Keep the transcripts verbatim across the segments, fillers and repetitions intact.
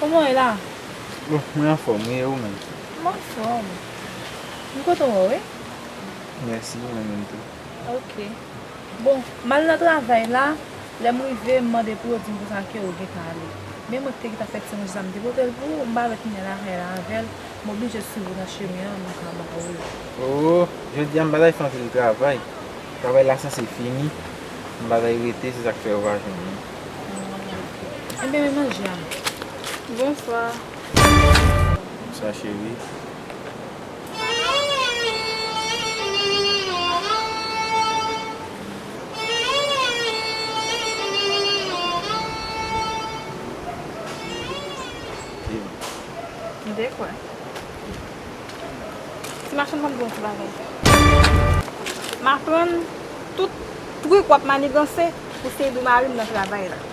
Kòman w ye la? Bon, mwen anfòm, wi, e ou menm? M anfòm. M kontan wè w, wi. Mèsi, mwen menm tou. Ok. Bon, m al nan travay la, lè m rive, m mande pou yo di m konsa ke yo gentan ale. Men mwen ki te gentan fè ti manje sa m te pote l pou ou, m pa wè kounya lakay la avè l, m oblije swiv ou nan chemen an, m ka ba ou l. Oh, jodi a m pa t al fè anpil travay. Travay la sanse fini, m pa t al rete, se sa k fè ou pa jwenn mwen. Enben, men manje a. Bonswa. Bonswa, cheri. M te kwè. Ti machann, ban m di w yon ti bagay. M aprann tout trik w ap maniganse pou seyvi mari m nan travay la.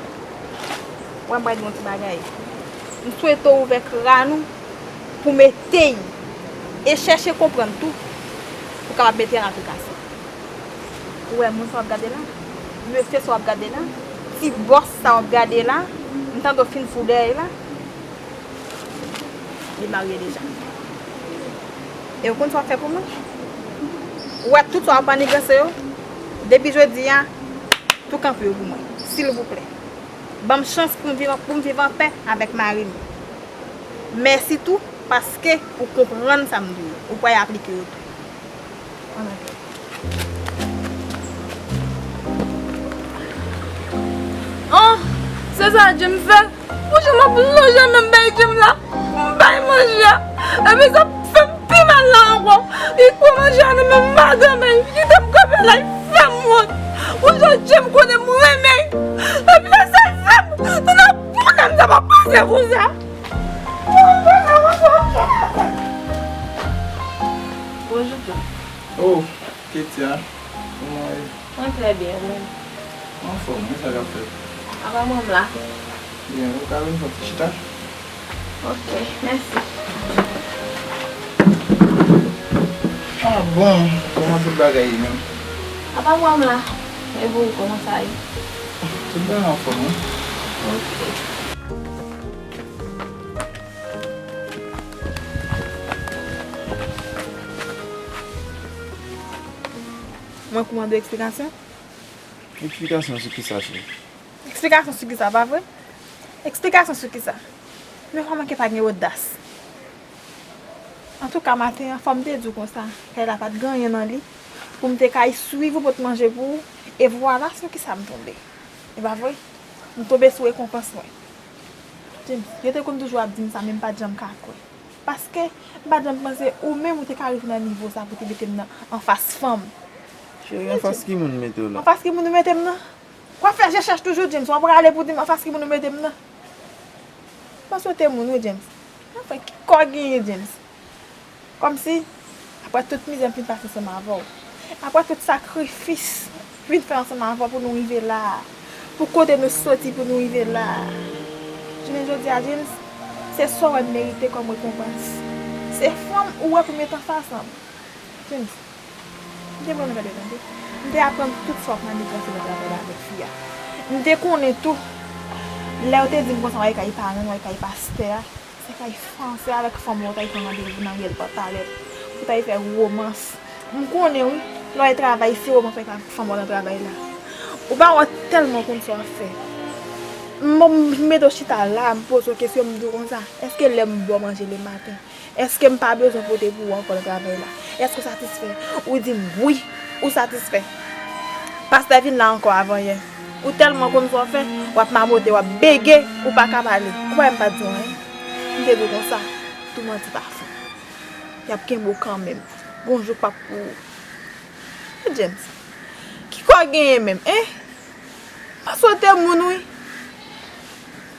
Wè, m pral di w yon ti bagay. M swete w ouvè kràn ou pou mete y e chèche konprann tou pou w kapab mete y an aplikasyon. Ou wè moun sa w ap gade la? Mesye sa w ap gade la? Ti bòs sa w ap gade la? M tande w fin fou dèyè l la? Li marye deja. E ou konn sa w ap fè pou mwen? Ou wè tout sa w ap maniganse yo? Depi jodi a, tou kanpe yo pou mwen, silvouplè. Ban m chans pou m viv, pou m viv anpè avèk mari m. Mèsi tou, paske ou konprann sa m di w yo. Ou pral aplike yo tou. Ann ale. Oh, se sa James fè? Monchè, m ap lonje men m bay James la, m bay manje a. Epi sa fè m pi mal la ankò. Li pran manje a nan men madanm li, li kite m kanpe la, li fè m wont. Monchè, James konnen m renmen l. Epi lè sa l fè m, tounen bouda m sa pa pase konsa. Bonjou, James. Oh, Ketia, kòman w ye? Mwen trè byen, ou menm? Mwen anfòm, wi, sa k ap fèt? Apa manm la? Byen, ou ka vin fè yon ti chita? Ok, mèsi. Ah bon, kòman tout bagay ye menm? Apa manm la? E pou ou, kòman sa ye? Tout bagay anfòm, wi. Ok. Mwen pou mande w eksplikasyon? Eksplikasyon sou kisa, cheri? Eksplikasyon sou kisa, pa vre? Eksplikasyon sou kisa? Men kòman ke pa gen odas? Antouka, maten an, fò m te di w konsa, kay la pa t gen anyen nan li, pou m te kay swiv ou, pote manje pou ou, e vwala sou kisa m tonbe. E pa vre? M tonbe sou rekonpans mwen. James, yo te konn toujou ap di m sa, men m pa t janm ka kwè. Paske, m pa t janm panse ou menm ou te ka rive nan nivo sa pou te mete m nan anfas fanm. Cheri, anfas ki moun mete w la? Anfas ki moun ou mete m nan? W ap fè je chèch toujou, James. W ap rale pou di m anfas ki moun ou mete m nan. M pa swete moun, wi, James. Anfen, ki kò w genyen, James? Kòmsi, apre tout mizè m fin pase ansanm avè w, apre tout sakrifis m fin fè ansanm avè w pou nou rive la a, pou kote nou soti pou nou rive la a, jounen jodi a, James, se sa w wè m merite kòm rekonpans. Se fanm ou wè pou mete anfas fanm. James, m te pran gade tande. M te aprann tout sa w ap maniganse nan travay la avèk fi a. M te konnen tou, lè yo te di m konsa, w al kay paran, w al kay pastè a, se kay fanm, se avèk fanm ou t al pran randevou nan riyèl Pòtalè pou w t al fè womans. M konnen wi, lè w al travay, se womans w al fè ak fanm ou nan travay la. Ou pa wè tèlman w konn sa w ap fè. M, m mete w chita la, m poze w kesyon, m di w konsa, èske lè m ba w manje lematen, èske m pa bezwen pote pou ou ankò nan travay la? Èske w satisfè? Ou di m wi, ou satisfè. Pastè vin la ankò avanyè. Ou tèlman konn sa w fè, w ap mamote, w ap bege, ou pa ka pale. Ou pa wè m pa t di w anyen? M te di w konsa, tou manti pa fon. Y ap kenbe w kanmenm. Gon jou k p ap pou ou. James, ki kò w genyen menm, en? Pa swete moun, wi.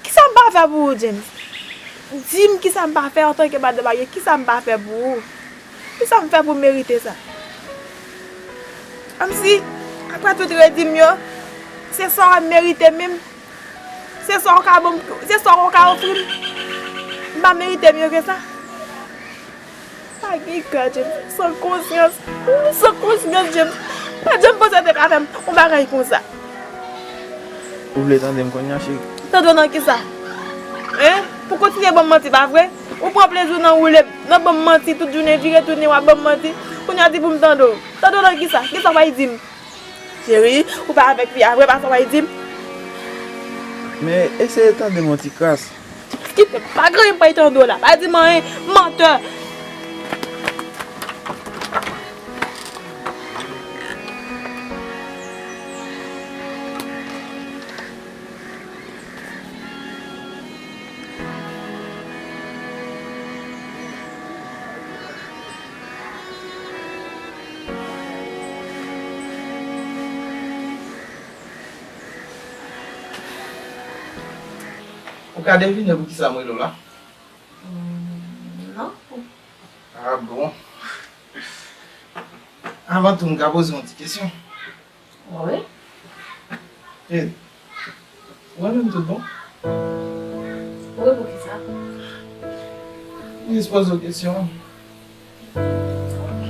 Kisa m pa fè pou ou, James? Di m kisa m pa fè antanke madanm marye, kisa m pa fè pou ou? Kisa m fè pou m merite sa? Kòmsi, apre tout redi m yo, se sa w merite menm? Se sa w ka ban m, se sa w ka ofri m? M pa merite mye ke sa? Pa gen kè, James. San konsyans. Ou san konsyans, James. Pa janm panse te ka fè m yon bagay konsa. Ou vle tande m kounye a, cheri? Tande w nan kisa? Hein? Pou kontinye ban m manti, pa vre? Ou pran plezi w nan woule m, nan ban m manti tout jounen, vire tounen w ap ban m manti. Kounye a di pou m tande w. Tande w nan kisa? Kisa w pral di m? Cheri, ou pa avèk fi a vre, pa sa w pral di m? Men eseye tande m yon ti kras. Kite m, pa gen anyen m pral tande w la. Pa di m anyen, mantè. Ou ka devine poukisa m rele w la? Hmm, non. Ah bon? Avan tou, m ka poze w yon ti kesyon? Wi. Ed, ou renmen m tout bon? Wi, poukisa? M jis poze w kesyon an. Ok.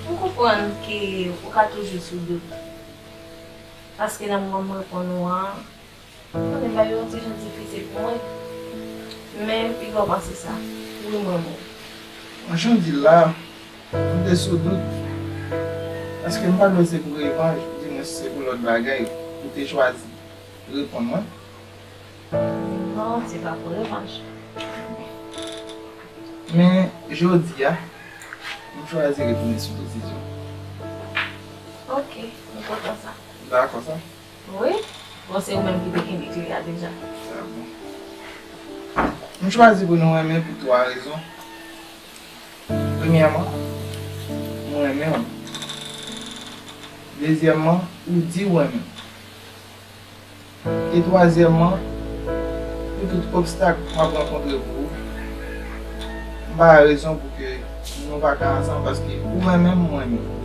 M konprann ke ou ka toujou sou dout. Paske nan moman m reponn ou an, m konnen bagay yo yon ti jan difisil pou mwen. Men m pi bon pase sa. Wi, m renmen w. Jan w di l la, m te sou dout. Paske m pa t wè se pou revanj, oudimwen si se pou lòt bagay, ou te chwazi reponn mwen. Non, se pa pou revanj. Men, jodi a, m chwazi retounen sou desizyon. Ok, m kontan sa. Ou dakò sa? Wi. Bon, se ou menm ki te kenbe kle a deja. Sa bon. M chwazi pou nou renmen pou twa rezon. Premyèman, mwen renmen w. Dezyèmman, ou di w renmen m. E twazyèmman, pou tout obstak m ap rankontre pou ou, m pa wè rezon pou ke nou pa ka ansanm paske ou renmen m, mwen renmen w.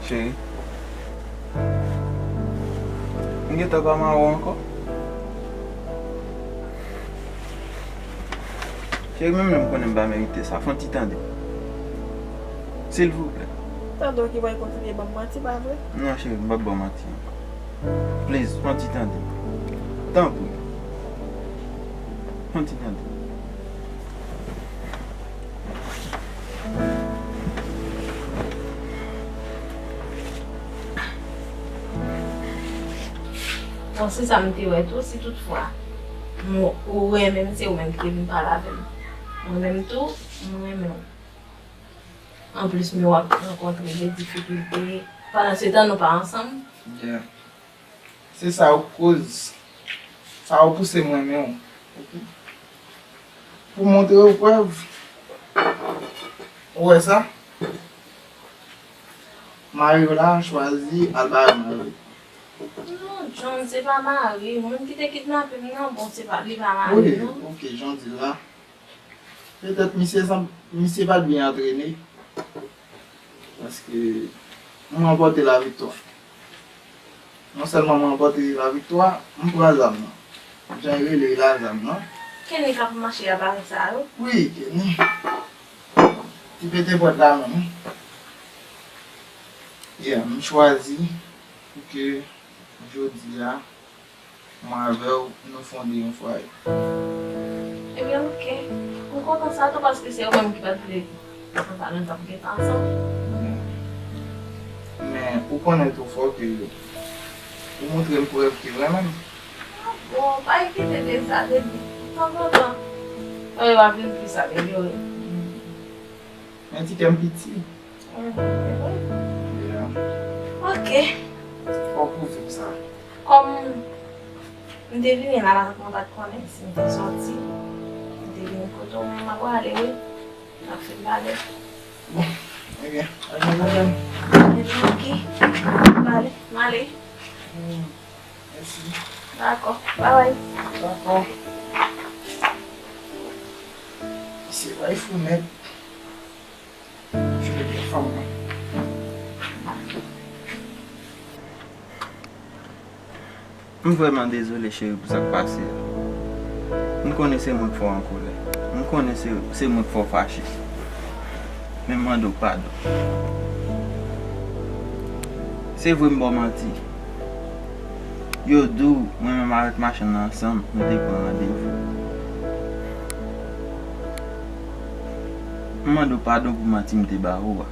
Cheri, m gentan pa mare w ankò. Cheri, menm lè m konnen m pa merite sa, fè yon ti tande. Silvouplè. Tande w ki pral kontinye ban m manti, pa vre? Non, cheri, m p ap ba w manti ankò. Please, fè yon ti tande. Tanpri. Fè yon ti tande. Bon, se sa m te wè tou, si toutfwa m, ou renmen m, se ou menm ki te vin pale avè m. Mwen menm tou, m renmen w. Anplis, men w ap rankontre de difikilte. Pandan se tan, nou pa ansanm. Yeah. Se sa w koz. Sa w pouse m renmen w. Ok? Pou montre w prèv. Ou wè sa? Mari w la chwazi al bay mari. Non, John, se pa mari. Moun ki te kidnape m nan, bon, se pa, li pa mari, non. Ok, jan w di l la. Petèt misye sanm, misye pa t byen antrene. Paske m ranpòte laviktwa. Non sèlman m ranpòte laviktwa, m pran zam nan. Jan yo rele la zam nan. Kenny k ap mache a bagay sa yo? Wi, Kenny. Ti pete pòt la menm. Yeah, m chwazi pou ke jodi a, mwen avè w, nou fonde yon fwaye. Ebyen, ok. M kontan sa tou paske se ou menm ki pa t vle nou pa, nou t ap gentan ansanm. Men, ou konnen tou fò ke ou montre m prèv ke w renmen m. Bon, pa enkyete de sa, baby. Tanzantan, bagay yo ap vin plis amelyore. Men ti kè m piti. Mhm, se vre. Yeah. Ok. Fò w pwouve m sa. Kòm m te vini la, la, mwen pa t konnen si m te sòti. M te vini kote w, men m ap prale, wi. N ap fin pale. Bon, ebyen, pa gen pwoblèm. Ebyen, ok. M ap prale. M ale. Hmm, mèsi. Dakò. Babay. Dakò. Se pa fou nèt. Jodi a fanm mwen. M vrèman dezole, cheri, pou sa k pase a. M konnen se mwen k fè w an kolè. M konnen se, se mwen k fè w fache. Men m mande w padon. Se vre m ba w manti. Yo di w, mwen menm avèk machann nan ansanm, nou te pran randevou. M mande w padon pou manti m te ba ou a.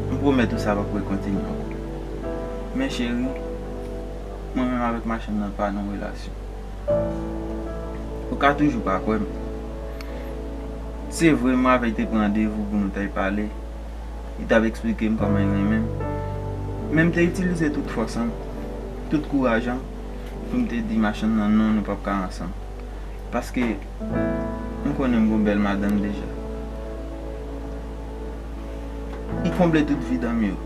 M pwomèt ou sa p ap rekontinye ankò. Men cheri, mwen menm avèk machann nan pa nan relasyon. Ou ka toujou pa kwè m. Se vre, mwen avè l te pran randevou pou nou t al pale. Li t ap eksplike m kòman l renmen m. Men m te itilize tout fòs an, tout kouraj an, pou m te di machann nan non, nou p ap ka ansanm. Paske m konnen m gon bèl madanm deja. Li konble tout vid an m yo.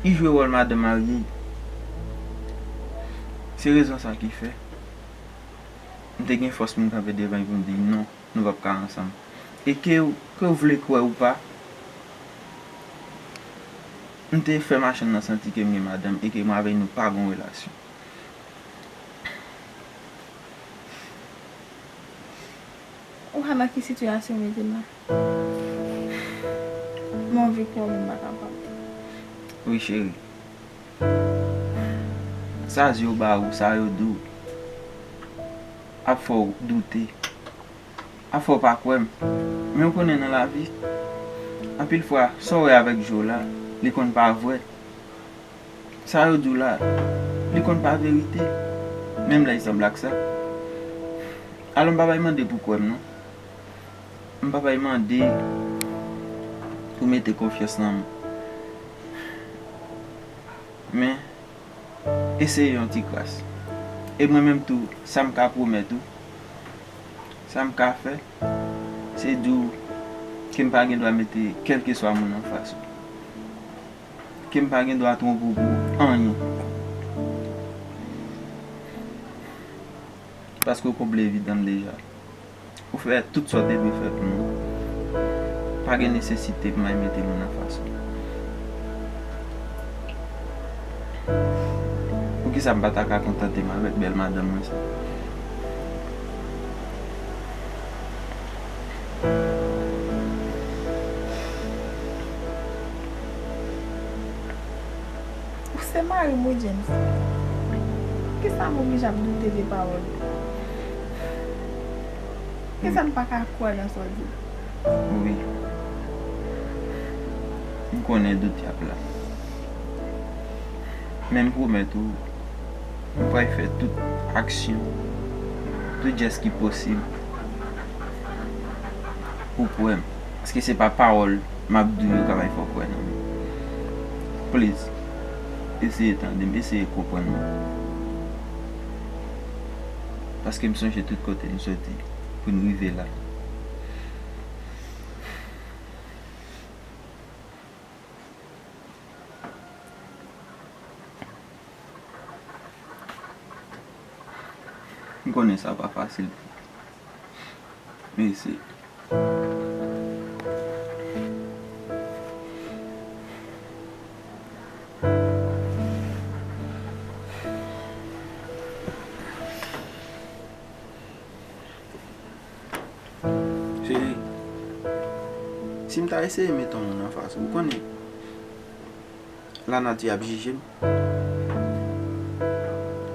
Li jwe wòl madanm marye. Se rezon sa ki fè m te gen fòs pou m kanpe devan li pou m di non, nou p ap ka ansanm. E ke w, ke w vle kwè ou pa, m te fè machann nan santi ke m gen madanm e ke mwen avè l nou pa gon relasyon. Ou wè nan ki sitiyasyon w mete m la? Mwen anvi kwè men m pa kapab. Wi, cheri. Sa zye w ba ou, sa yo di w, ap fè w doute, ap fè w pa kwè m. Men w konnen nan lavi, anpil fwa, sa w wè avèk je w la, li konn pa vrè. Sa yo di w la, li konn pa verite, menm lè l sanble ak sa. Alò, m pa bay mande pou kwè m, non. M pa bay mande pou mete konfyans nan m. Men, eseye yon ti kras. E mwen menm tou, sa m ka pwomèt ou, sa m ka fè, se di w ke m pa gen dwa mete kèlkeswa moun anfas ou. Ke m pa gen dwa twonpe w pou anyen. Paske w konble vid an m deja. Ou fè tout sa w te dwe fè pou mwen. Pa gen nesesite pou m al mete moun anfas ou. Poukisa m pa ta ka kontante m avèk bèl madanm mwen sa? Ou se mari m wi, James. Poukisa m oblije ap doute de pawòl ou? Poukisa m pa ka kwè nan sa w di? Wi. M konnen dout y ap la. Men m pwomèt ou, m pral fè tout aksyon, tout jès ki posib pou w kwè m. Paske se pa pawòl m ap di w yo k ap fè w kwè nan men. Please, eseye tande m, eseye konprann mwen. Paske m sonje tout kote n soti pou n rive la. M konnen sa pa fasil. Men se Cheri, si m ta eseye mete yon moun anfas ou, ou konnen lanati ap jije m.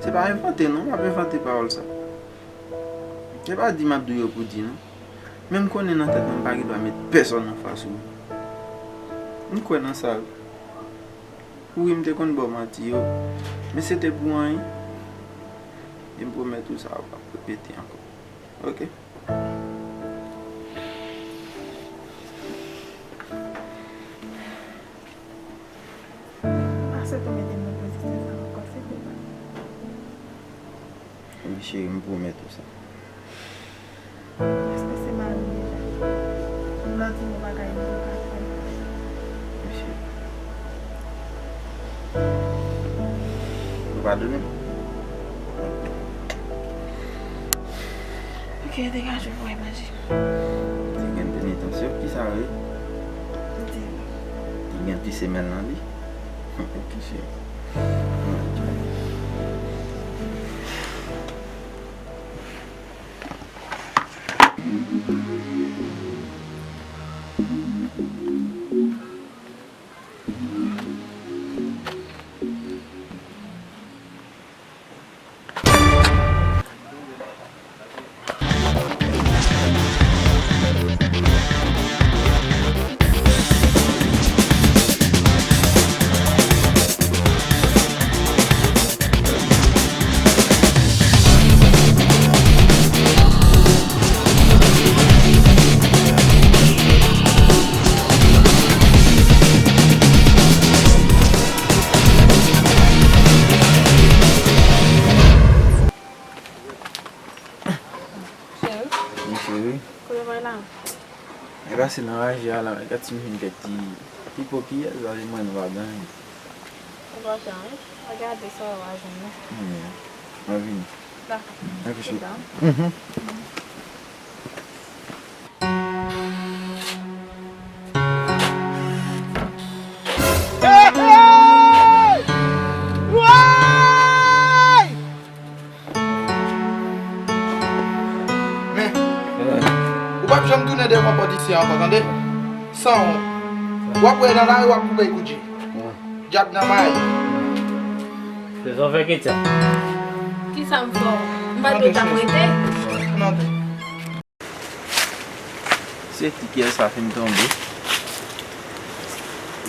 Se pa envante non, m ap envante pawòl sa. Se pa di m ap di w yo pou di non. Men m konnen nan tèt mwen m pa gen dwa met pèsòn anfas ou. M kwè nan sa wi. Wi, m te konn ba w manti yo. Men se te pou anyen. E m pwomèt ou sa a p ap repete ankò. Oke? Pa sot mete m nan pozisyon sa ankò, silvouplè. Wi, cheri, m pwomèt ou sa. Paske se mari m deja. Lè w di m yon bagay, m tou ka fè l. Wi, cheri. Ou padone m? Ok, degaje w pou w al manje. Te gen penitansyon, kisa w ye? Di m. Te gen ti semèl nan li? Ok, cheri. Mwen al travay. Pase nan raje a la, gad si m jwenn kèk ti pipo ki yè, zòrèy mwen nou pa gen anyen. Enpòtan wi. Mwen gade sa w a jwenn nan. Anyen. Mwen vini. Dakò. Mèsi. Chita. Mhm. Hey, hey! Woy! Men, ou p ap janm tounen devan pòt isi a ankò, tande? San wont. W ap wè nan lari, w ap koupe kout je. Dyab nan may. Se sa w fè Ketia. Kisa m fè w? M pa dwe t ap rete. Tande. Se ti kè sa fin tonbe.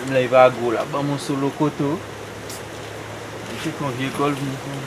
Menm lè li pa gwo, l ap ban m yon solo koto. Li te kon vye kòl vin fè.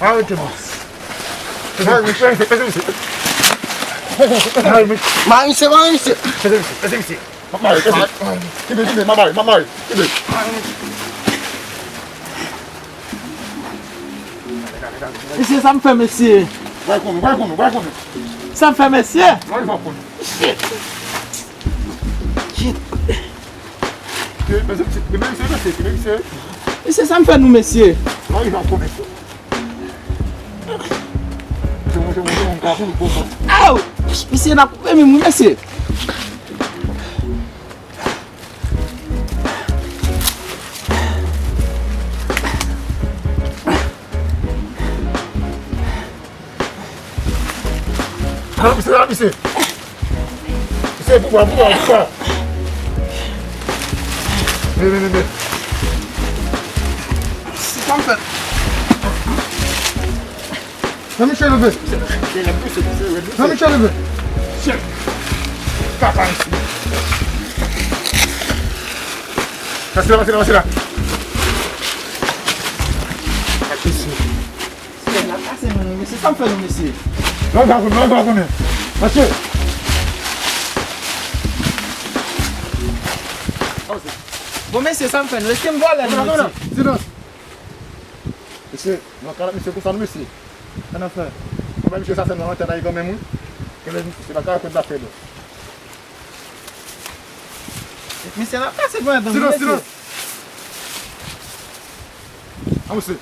Arete mwen. Mare misye, peze misye, peze misye. Mare misye, mare misye. Peze misye, peze misye. M ap mare, peze. Kenbe, kenbe, m ap mare, m ap mare. Kenbe. Mesye, sa m fè, mesye? Bay konnen, bay konnen, bay konnen. Sa m fè, mesye? Bay konnen. Shit. Shit. Kenbe, mesye, kenbe, mesye, kenbe, mesye. Mesye, sa m fè nou, mesye? Bay konnen. Aw! Mesye, n ap koupe menm wi, mesye. Ap misye, ap misye. Misye, poukwa, poukwa, poukwa? Men, men, men, men. Sa m fè? Nan Michel leve. Nan Michel leve. Shit. Papa isi. Pase la, pase la, pase la. Pase isi. Siyèl la kase nou, mesye. Sa m fè nou, mesye? Nan, sa konnen, nan, sa konnen. Mesye. Bon, mesye, sa m fè nou? Èske m vòlè nou, mesye? Silans. Mesye, nou pa ka lage misye konsa non, mesye. Sa n ap fè? Anben, misye sa sèlman antre nan kanmenm, wi. Kenbe misye, se pa ka konn zafè nou. Misye, n ap kase pran tan, mesye. Silans, silans. An, mesye.